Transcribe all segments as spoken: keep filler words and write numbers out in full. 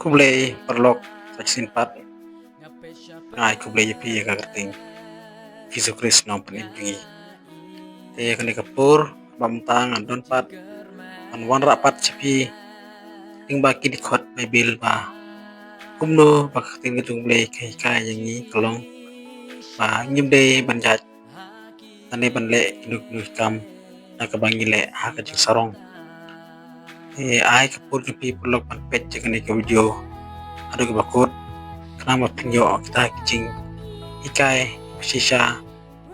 Khublei paralok, sa shisien pat nga ai khublei ïa phi ïa ka kyrteng Jisu Khrist nongpynim jong ngi. Te kane ka por ba mynta ngan don pat, ngan wanrah pat sha phi lyngba ki dkhot Baibl ba kumno ba ka ktien ka jong U Blei ka hikai ïa ngi ka long ba ngim dei ban judge lane ban leh kino kino ki kam na kaba ngi leh ha ka jingsarong. Te ai ka por jong phi paralok ban peit ïa kane ka video haduh kaba kut, khnang ba phin ïoh kita ki jinghikai ba shisha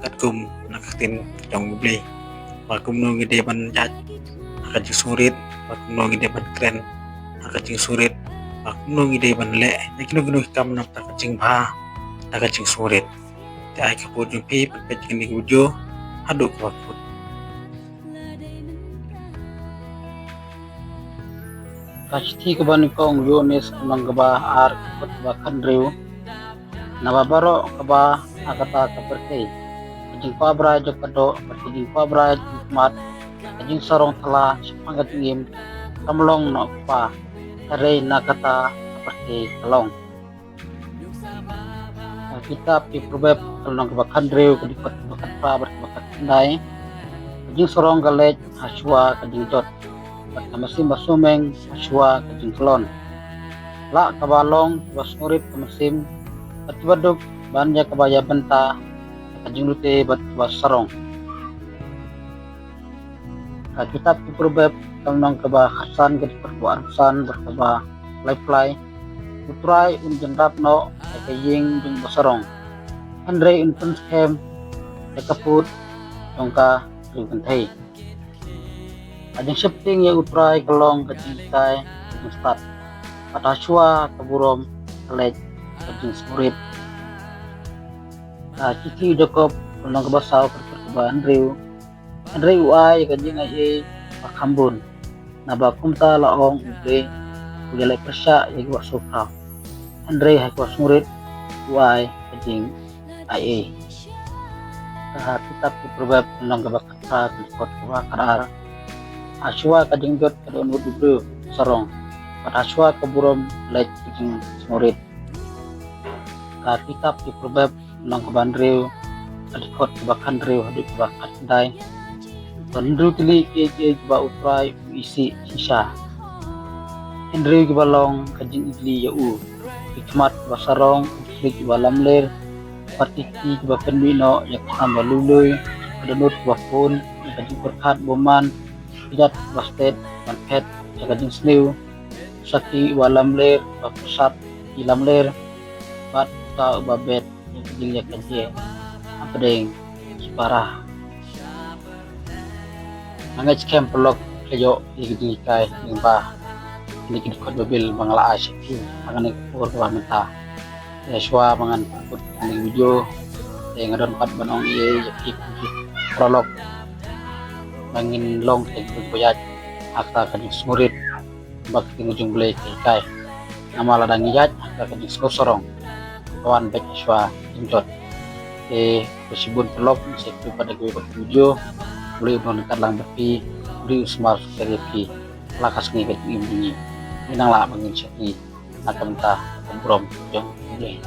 katkum na ka ktien ka jong U Blei, ba kumno ngi dei ban judge ha ka jingsngewrit, ba kumno ngi dei ban kren ha ka jingsngewrit, ba kumno ngi dei ban leh ïa kino kino ki kam na ka bynta ka jingbha na ka jingsngewrit. Te ai ka por jong phi ban peit ïa kane ka video haduh kaba kut. Ka shithi kaba nyngkong u Ïoannis, ka lynnong kaba ar, ka dkhot kaba khathynriew. Naba baroh kaba ha kata ka pyrthei, ka jingkwah brai jong ka doh bad ka jingkwah brai jong ka khmat, ka jingsarong thala shaphang ka jingim, kam long na u Kpa, hynrei na kata ka pyrthei ka long. Ka kitab ki Proverb, ka lynnong kaba khathynriew, ka dkhot kaba khatphra bad kaba khatkhyndai. Ka jingsarong ka leit ha shuwa ka jingjot, bad ka mynsiem ba sngewmeng ha shuwa ka jingkyllon. Lah kaba long kaba sngewrit ka mynsiem, bad kiba duk ban ïa kaba ïa bynta ka jinglute bad kaba sarong. Ka kitab ki Proverb, ka lynnong kaba khatsan, ka dkhot kaba arphew san bad kaba laiphew lai. U Trai un jynrap noh ïa ka ïing jong uba sarong, hynrei un pynskhem ïa ka pud jong ka riewkynthei. Ka jingsheptieng ïa U Trai ka long ka jinghikai ka jingstad, bad ha shuwa ka burom ka leit ka jingsngewrit. Ka shithi u Jakob, ka lynnong kaba saw, ka dkhot kaba hynriew. Hynrei u ai ka jingaiei ba kham bun. Naba kumta la ong U Blei, u ïaleh pyrshah ïa kiba sngewkhraw, hynrei ha kiba sngewrit u ai ka jingaiei. Ka kitab ki Proverb, ka lynnong kaba khatphra, ka dkhot kaba khatar. Ha shuwa ka jingjot ka dohnud u briew sarong, bad ha shuwa ka burom leit ka jingsngewrit. Ka kitab ki Proverb, lynnong kaba hynriew, ka dkhot kaba khathynriew haduh kaba khatkhyndai. Don hynriew tylli kiei kiei kiba U Trai u isih shisha, hynriew kiba long ka jingijli ïa u: ki khmat kiba sarong, u khlieh uba lamler, bad ki kti kiba pynmih noh ïa ka kam ba lui lui, ka dohnud kaba pun, ïa ka jingpyrkhat bymman, ki jait kiba stet ban phet ïa ka jingsniew, u sakhi uba lamler uba pyrsad ki lamler, bad uta uba bet ïa ka jingïakajia hapdeng ki para. Nga ngeit skhem paralok phi la ïoh ïa ka jinghikai lyngba kine ki dkhot Baibl ba nga la ai sha phi ha kane ka por kaba mynta. Te shuwa ba ngan kut kane ka video, te nga don pat ban ong ïa phi paralok ba ngin long kiba ïaid ha kata ka jingsngewrit ba ka ktien ka jong U Blei ka hikai. Namar lada ngi ïaid ha ka jingsngewsarong, ka wan beit shuwa ka jingjot. Te khublei shibun paralok, ngin sa ïakynduh pat ha kawei pat ka video. U Blei un long ryngkat lang bad phi, U Blei un sumar sukher ïa phi la ka sngi ka jingim jong ngi. Ngin nang lah ba ngin shakri na ka bynta ka burom jong U Blei.